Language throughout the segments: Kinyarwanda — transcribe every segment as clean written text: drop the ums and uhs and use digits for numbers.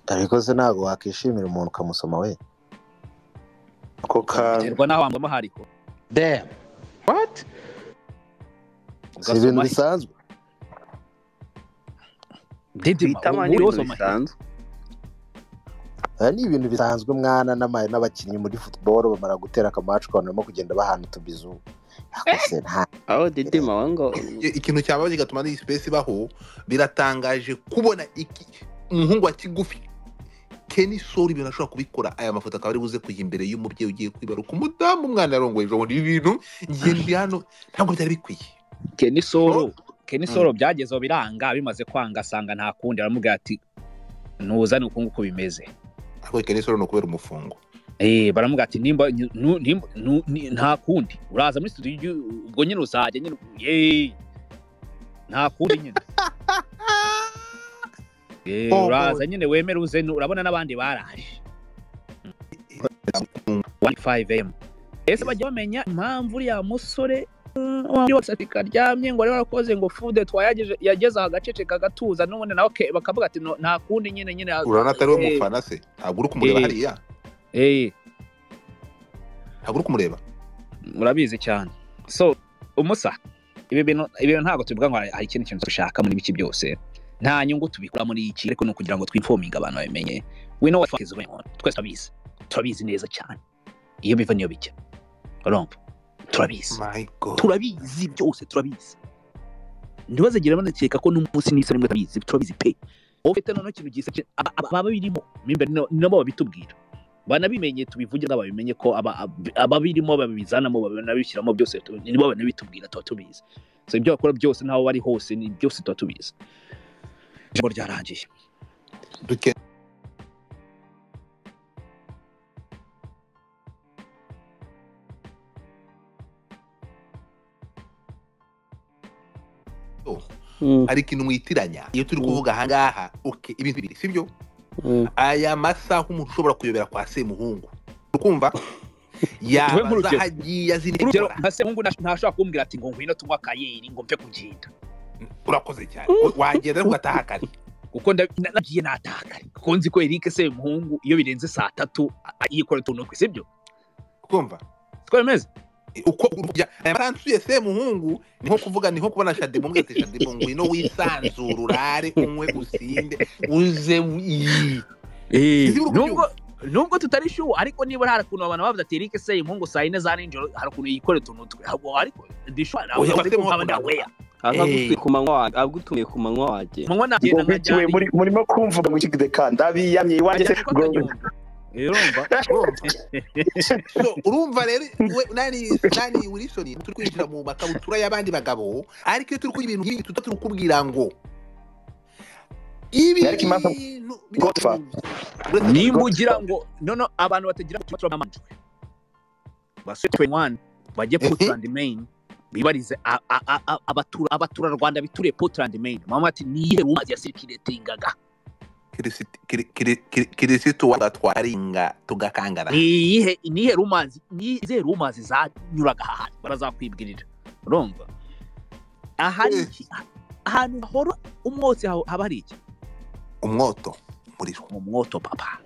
Ariko se ntabwo wakishimira umuntu ukamusoma we? Ako kantu Biterwa n'aho wamugoma hariko. Damn. What? Si ibintu Ugasoma he? bisanzwe. Didima Guhitamo ni uri ibintu usoma he? bisanzwe. Aya ni ibintu bisanzwe mwana n'abakinnyi muri football bamara gutera akamacu ukabona barimo kugenda bahana utubizu. Ariko se nta Aho Didima we ngo Ikintu cyabaho kigatuma n'iyi space ibaho, biratangaje kubona iki umuhungu wa kigufi Kenny Sol ibintu ashobora kubikora, aya mafoto akaba ari buze kujya imbere y'umubyeyi ugiye kwibaruka umudamu, umwana yarongoye ejo bundi. Ibi bintu njye ndi hano ntabwo byari bikwiye. Kenny Solo, Kenny Solo byagezeho biranga, bimaze kwanga asanga nta kundi, aramubwira ati ntuzane uku nguku bimeze. Ariko Kenny Sol ni ukubera umufungo. Baramubwira ati nimba nta kundi uraza muri studio ubwo nyine uzajya nyine, nta kundi nyine. Uraza nyine wemere uze, urabona n'abandi baraje. 5M. Ese bajya bamenya impamvu uriya musore karyamye ngo ari warakoze ngo fude twayageje yageze aha agaceceka agatuza, n'ubundi nawe bakavuga ati no, nta kundi nyine nyine. Urabona atari we mufana se? Ntabwo uri kumureba hariya? Ntabwo uri kumureba? Murabizi cyane. So umusa ibi bintu ntabwo tubivuga ngo hari ikindi kintu dushaka muri biki byose, nta nyungu tubikura muri iki, ariko ni ukugira ngo twinforminge abantu babimenye. We know what fuck is going on. Twese turabizi, turabizi neza cyane. Iyo biva niyo bijya, urumva? Turabizi. My God. Turabizi byose, turabizi. Ntibazagire banakeka ko n'umunsi n'isa rimwe turabizi, turabizi pe. Ufite noneho ikintu gisa ababirimo imbere nabo babitubwira, banabimenye, tubivuge ngo babimenye ko ababirimo babizanamo banabishyiramo byose, nibo banabitubwira, tuba tubizi. So ibyo bakora byose n'aho bari hose ni byose tuba tubizi. Ijambo ryarangiye. Hari ikintu mwitiranya iyo turi kuvuga aha ngaha. Okay, ibintu bibiri sibyo? Aya masaha umuntu ushobora kuyobera kwa Semuhungu, ukumva yabaza hagiye azinekora. Nka Semuhungu ntashobora kumbwira ati ngo ngwino tunywa akayeri ngo mpe kugenda. Urakoze cyane, wagenda ariko ugataha kare. Kuko nagiye nataha kare, kuko nzi ko Eric Semuhungu iyo birenze saa tatu yikora utuntu twe, sibyo? Ukumva twemeze uko aya masaha Semuhungu ni nko kuvuga, ni nko kubona Shadimu mbwira ati Shadimu ngwino wisanzure urare unywe usinde uze. Nubwo tutari sure, ariko niba hari ukuntu abantu bavuze ati Eric Semuhungu saa yine za nijoro hari ukuntu yikora utuntu twe, ariko ndishwa agutumiye ku manywa wajye. Murimo kumvuga ngo ikideka ndabiyamye iwanjye. Urumva? So urumva rero nani Wilson turi kwinjira mu makabutura y'abandi bagabo, ariko iyo turi kugira ibintu nk'ibi tuta turi kubwira ngo ibi nimba ugira ngo no abantu batagira amanjwe baswe 21 bajye Portland Maine bibarize abatura Rwanda bituriye Portland Maine. Mama ati niye rumazi ya circulatingaga Kirisitu wagatwaringa tugakangara. Nihe rumazi, nize rumazi zanyuraga ahantu barazakwibwirira. Urumva? Ahari iki? Ahantu hahora umwotsi haba hari iki? Umwoto muriro. Umwoto papa.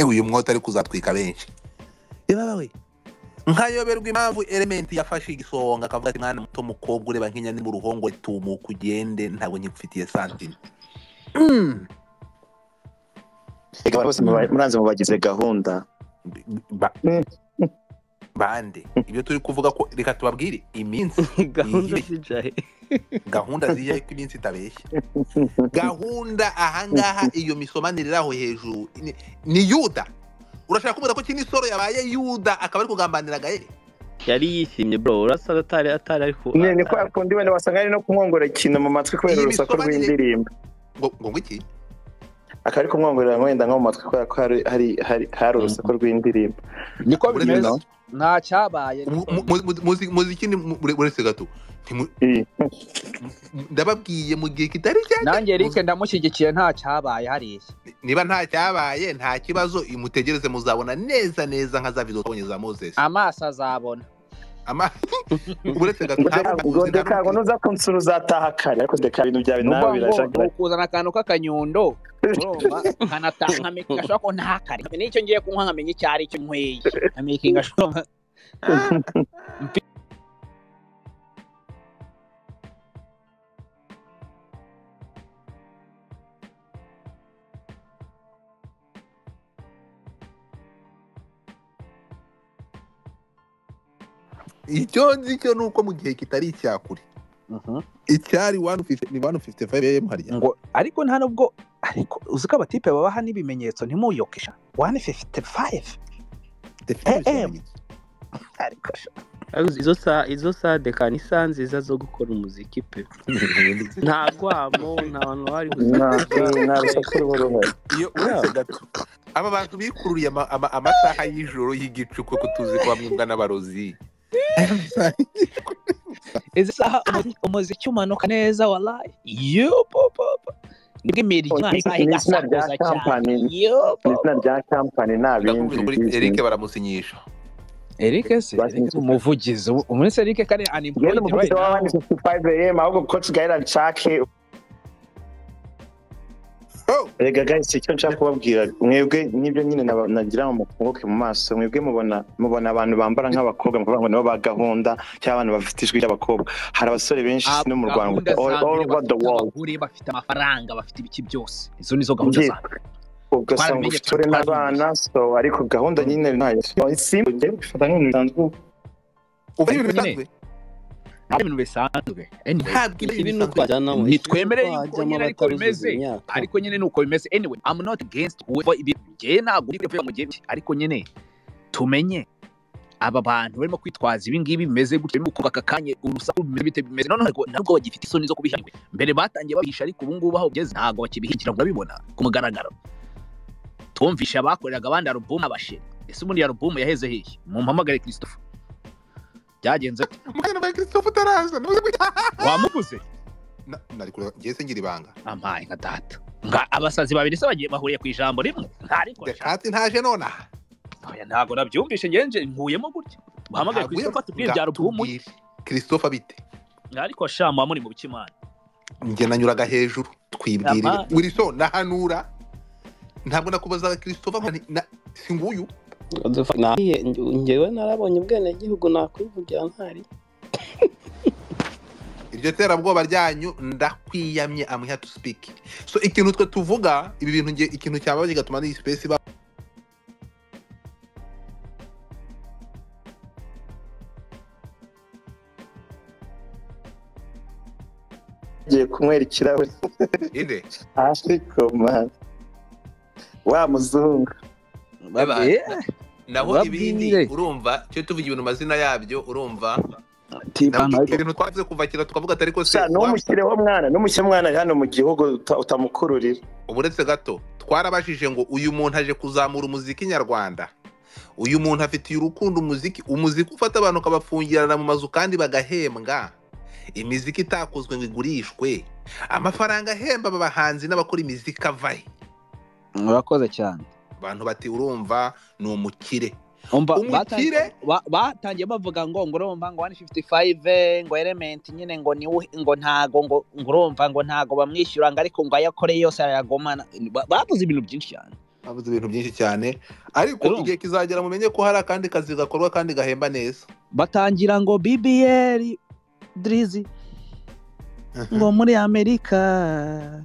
Uyu mwoto ari kuzatwika benshi. Ebabawe. Nkayoberwa impamvu Element yafashe igisonga akavuga ati mwana muto mukobwa ureba nk'inyani mu ruhongore tumuka ugende ntabwo nyigufitiye santime. Reka bose muranze mubagize gahunda bande ibyo turi kuvuga ko reka tubabwire iminsi gahunda zijahe, gahunda zijahe ko iminsi itabeshya. Gahunda ahangaha iyo misomanire iraho hejuru ni Yuda. Urashaka kumbwira ko Kenny Sol yabaye Yuda akaba ari kugambanira Gael? Yari yishimye bro, urasa atari ariko ni kwa kundi wenda wasanga ari no kumwongora ikintu mu matwi kubera urusaku rw'indirimbo. Ngo iki? Akari kumwongorera wenda nko mu matwi kubera ko hari urusaku rw'indirimbo. Niko bimeze, nta cyabaye. Muziki ni uretse gato. Ndababwiye mu gihe kitari cyane. Nanjye Eric ndamushyigikiye, nta cyabaye hariya. Niba nta cyabaye nta kibazo, imutegereze muzabona neza neza nka za video twabonye za Moses. Amaso azabona. Uretse gato ntabwo nuza kunsura uzataha kare, ariko ndeka ibintu byawe nawe birashaka. Ukuzana akantu k'akanyundo Urumva nkanataha nkamenya ko ntakare n'icyo ngiye kunywa nkamenya icyo ari cyo nyweye nkamekinga sure. Icyo nzi cyo ni uko mu gihe kitari icyakure icyari 150 ni 155 am harya ngo ariko nta nubwo ariko uzi ko abatipe babaha n'ibimenyetso ntimuyokesha 155 am ariko izo saa deka ni saa nziza zo gukora umuziki pe nta rwamo nta bantu bari gusa. Iyo uretse gato aba bantu bikururiye amasaha y'ijoro y'igicuku ko tuzi ko bamwe mbwa n'abarozi. Izi saha umuziki umanuka neza wallahi yo pop nibwo imirya igasakuza cyane izina rya company nabindi Eric baramusinyisha. Eric se umuvugizi umunsi Eric kare unemployed right now 5 am ahubwo coach Gaira nshake. Rega guys icyo nshaka kubabwira mwebwe nibyo nyine nagira ngo mufunguke mu maso mwebwe mubona abantu bambara nk'abakobwa mukavuga ngo nabo ba gahunda cyangwa abantu bafite ijwi ry'abakobwa. Hari abasore benshi no mu Rwanda all over the world bafite amafaranga bafite ibiki byose izo nizo gahunda za ugasanga ufite n'abana so ariko gahunda nyine ntayo simba bifata nk'ibintu bisanzwe ubu ibintu bisanzwe nitwemere yuko nyine ariko bimeze ariko nyine nuko bimeze anyway I'm not against whoever ibyo ntabwo uri kuvuga mu gihe ariko nyine tumenye aba bantu barimo kwitwaza ibi ngibi bimeze gutyo barimo kuvuga aka kanya urusaku bimeze bite bimeze none ntabwo bagifite isoni zo kubihisha mbere batangiye babihisha ariko ubu ngubu aho bigeze ntabwo bakibihingira ngo babibona ku mugaragaro. Twumvisha abakoreraga abandi alubumu abashe ese ubundi alubumu yaheze hehe mumpamagare Christopher byagenze mugana ba Christopher utaraza wamuguze nari kureba ngiye se ngira ibanga ampaye nka data nga abasazi babiri se bagiye bahuriye ku ijambo rimwe ntariko Dekati ntaje nonaha oya ntago nabyumvishe ngenje nkuyemo gutya muhamagare Christopher tubwire bya alubumu Christopher bite ariko shama muri mu bikimana njye nanyuraga hejuru twibwirire Wilson nahanura ntabwo nakubazaga Christopher si nguyu njyewe narabonye ubwenegihugu nakwivugira ntari iryo terabwoba ryanyu ndakwiyamye I'm here to speak so ikintu twe tuvuga ibi bintu nge ikintu cyaba kigatuma n'iyi space ba ngiye kunywera ikirahure inde ariko man wa muzungu naho ibindi urumva cyo tuvuga ibintu mazina yabyo urumva ibintu twavuze kuva kera tukavuga atari ko se n'umushyireho mwana n'umushyire mwana hano mu gihugu utamukururira. Uburetse gato twarabashije ngo uyu muntu aje kuzamura umuziki nyarwanda uyu muntu afitiye urukundo umuziki ufata abantu ukabafungirana mu mazu kandi bagahembwa imiziki itakozwe ngo igurishwe amafaranga ahemba aba bahanzi n'abakora imiziki avahe. Murakoze cyane. Abantu bati urumva ni umukire umukire batangiye bavuga ngo urumva ngo 155 ngo element nyine ngo ni ngo ntago ngo urumva ngo ntago bamwishyura ngo ariko ngo ayakore yose arayagomana. Bavuze ibintu byinshi cyane bavuze ibintu byinshi cyane ariko igihe kizagera mumenye ko hari akandi kazi gakorwa kandi gahemba neza. Batangira ngo BBL Drizzy ngo muri Amerika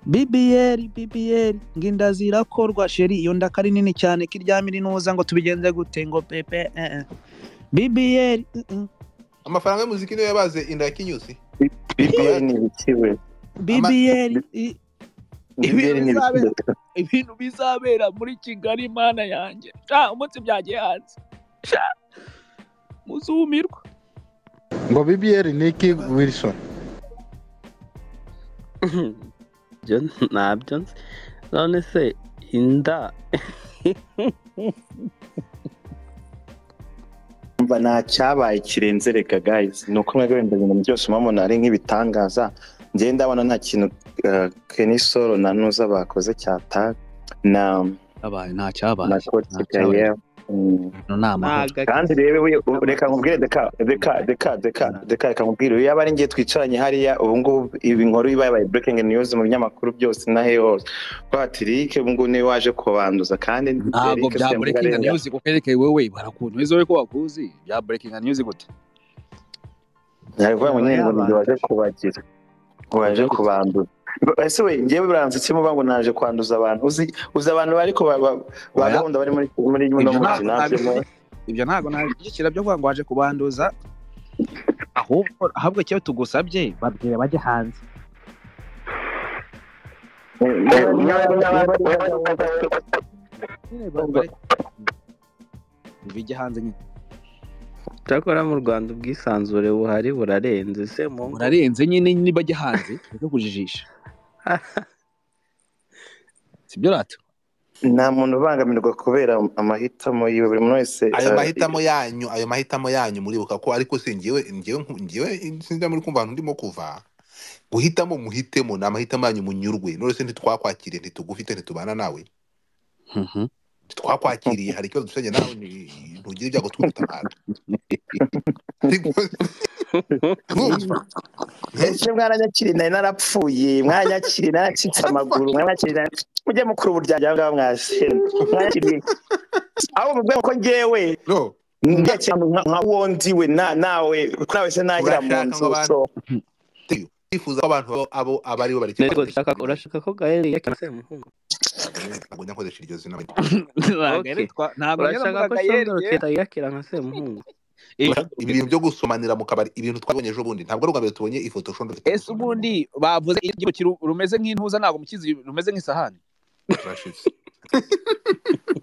BBL nginda zirakorwa sheri iyo ndakari nini cyane kiryamira inuza ngo tubigenze gute ngo pepe BBL amafaranga y'umuziki niyo yabaze inda ya kinyusi. BBL ni ibikiwe BBL ibintu bizabera muri Kigali mana yanjye umunsi byagiye hanze muzumirwa ngo BBL ni iki Wilson ntabyo nzi none se inda mba nta cyabaye kirenze reka guys ni uko mwebwe wenda ibintu byose mubona ari nk'ibitangaza njye ndabona nta kintu Kenny Solo na Nuza bakoze cyata na abaye nta cyabaye na Coach Gael No ni amahoro. Kandi rero reka nkubwire deka deka deka deka deka reka nkubwire yaba ari ngiye twicaranye hariya ubu ngubu ibi nkuru iba yabaye breaking news mu binyamakuru byose na he hose ko Patrick ubu ngubu niwe waje kubanduza kandi ntabwo Eric bya Sembuga breaking arenga news kuko yerekeye wewe barakuntu wewe wowe ko wakuzi bya breaking news gute nari kuvuga ngo yaba nyine ngo ninjye waje yabanduje kubagira waje kubanduza. Ese we ngewe buranze muba ngo naje kwanduza abantu uzi abantu bariko ba oya gahunda bari muri muno ibyo mujyi ntabwo navyo nabishyigikira ibyo ntabwo nabishyigikira byo kuvuga ngo waje kubanduza ahubwo icyo tugusabye babwire bajye hanze nyine bareke bijye hanze nyine Cyakora mu Rwanda ubwisanzure buhari burarenze se mungu. burarenze nyine nibajya hanze reka kujijisha sibyo rato nta muntu ubangamirwa kubera amahitamo yiwe buri muntu wese ayo mahitamo yanyu ayo mahitamo yanyu muribuka ko ariko se ngewe sinjya muri kumva ahantu ndimo kuva guhitamo muhitemo ni amahitamo yanyu munyurwe none se ntitwakwakiriye ntitugufite ntitubana nawe ntitwakwakiriye hari ikibazo dufitanye nawe ntugire ibyago twigutabara urumva ese mwaranyakiriye nari narapfuye mwaranyakiriye naracitse amaguru mwaranyakiriye mujye mukuru uburyarya aho ngaho mwasena mwaranyakiriye aho muvuga ko ngewe no ndakira nka uwo ndiwe nawe nawe se nagira mu urashaka nzu ngo abantu so twifuza ko abantu abo aba aribo bareke Nego kwandika urashaka ko Gael yakina se muhungu. ntabwo njya nkoresha iryo zina ntabwo Okay. ntabwo njya Urashaka ndavuga ko gayeri Shondoro Keta yakira nka se muhungu. Ibi bintu byo gusomanira mu kabari ibintu twabonye ejo bundi ntabwo ari ubwa mbere tubonye ifoto Shondoro Keta ese gusomana n'umuntu ubundi bavuze igihugu rumeze nk'intuza ntabwo mukizi rumeze nk'isahani turashize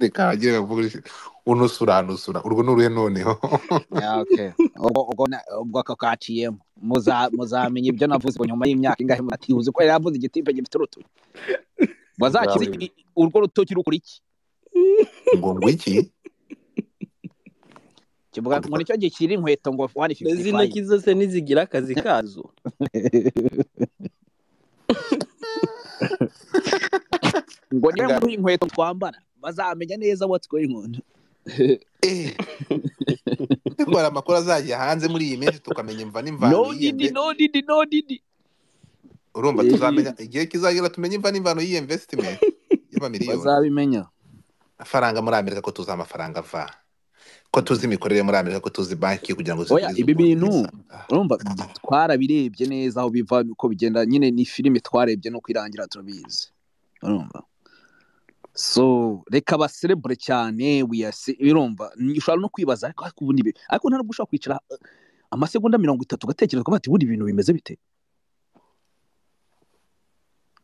reka hagire bavuge unusura nusura urwo ni uruhe noneho Yeah, okay. Ubwo ako kaciyemo muzamenya ibyo navuze ngo nyuma y'imyaka ingahe mutihuze ko yari yavuze igitipe gifite urutoki bazakize Nzawe urwo rutoki rukora iki ngo ngwiki kivuga ngo nicyo gikira inkweto ngo Izi 155 ntoki zose ntizigira akazi kazo. Ngo niwe muri inkweto twambara bazamenya neza what's going on. Eh, ariko hari amakuru azajya hanze muri iyi minsi tukamenya imva n'imvano No y'iyi didi no didi no didi. Urumva tuzamenya igihe kizagera tumenye imva n'imvano y'iyi investment y'amamiliyoni Bazabimenya. Amafaranga muri Amerika ko tuzi amafaranga ava ko tuzi imikorere muri Amerika ko tuzi banki kugira ngo Oya zigurize ibi bintu Ubwongereza. urumva twarabirebye neza aho biva uko bigenda nyine ni filime twarebye no kwirangira turabizi urumva so reka baserebure cyane urumva ushobora no kwibaza ariko ubundi ariko nta nubwo ushobora kwicara amasegonda 30 ugatekereza ukavuga ati ubundi ibintu bimeze bite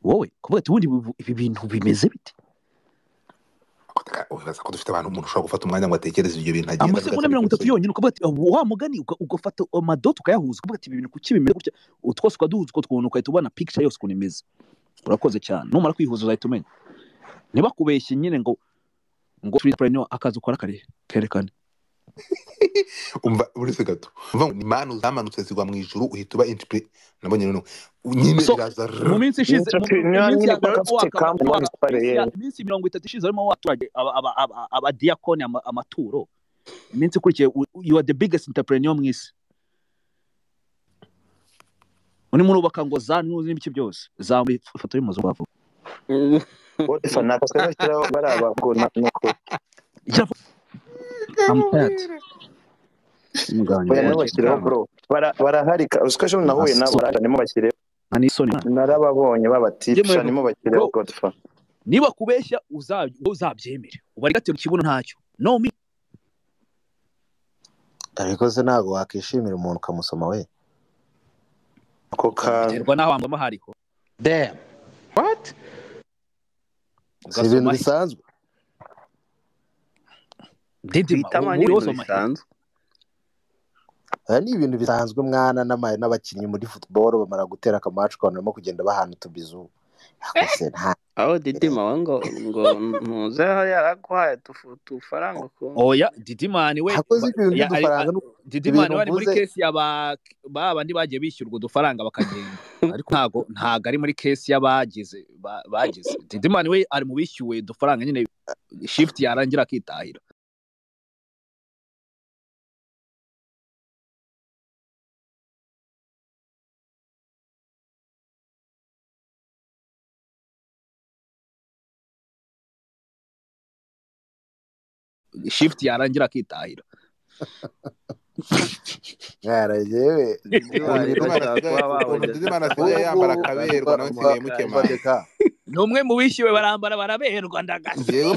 wowe kuvuga ati ubundi ibi bintu bimeze bite. Wibaza ko dufite abantu umuntu ushobora gufata umwanya ngo atekereze ibyo bintu agenda avuga Amasegonda ati 30 yonyine ukavuga ati wa mugani ugafata amadoti ukayahuza ukavuga ati ibi bintu kuki bimeze gutya utwose ukaduhuza utwo twuntu ugahita ubona picture yose ukuntu imeze. Urakoze cyane numara kwihuza uzahita umenya ntibakubeshye nyine ngo entrepreneur akazi ukora kare kerekane. Umva uretse gato umva ngo ni manu zamanutse zigwa mu ijuru uhita uba entrepreneur nabonye noneho nyine So biraza mu minsi ishize entrepreneur iminsi nyine ya mbere kuko afite waka company waka itwara iminsi 30 ishize harimo abaturage abadiyakoni amaturo iminsi ikurikiye you are the biggest entrepreneur mu isi urimo urubaka ngo za nuzi n'ibiki byose za ifoto y'umuzungu bavuga Godfa ntabwo bashyiraho bari abagore nuko I'm tired. Umugabane oya wanjye. ntibashyireho bro barahari uziko ejo nahuye nabo barimo bashyireho nta n'isoni narababonye babatisha nimo bashyireho Bro. Godfa niba kubeshya uzabyemere ubarigate mu kibuno ntacyo no me Ariko se ntabwo wakishimira umuntu ukamusoma we ako kantu biterwa n'aho wangoma hariho. Damn. What? Si ibintu ugasoma he bisanzwe. Didima Guhitamo ni uri ibintu usoma he bisanzwe. Aya ni ibintu bisanzwe mwana n'abakinnyi muri football bamara gutera akamacu ukabona barimo kugenda bahana utubizu ariko se nta Aho Didima we ngo ntuze yaraguhaye utufaranga ku oya Didimani we hakoze ibintu by'udufaranga Didimani ibintu we ari muri mvuze kesi ya ba bandi bagiye bishyurwa udufaranga bakagenda ariko ntago ari muri kesi y'abagize bagize Didimani we ari mu bishyuwe udufaranga nyine shift yarangira akitahira. Shift yarangira akitahira. Mwarayewe. Didimani Ukuntu bashobora kuba ukuntu babonye Didimani asigaye yambara akaberwa nawe nsigaye mukemanga. Deka. Ni umwe mu bishyuwe barambara baraberwa ndagasa. Njyewe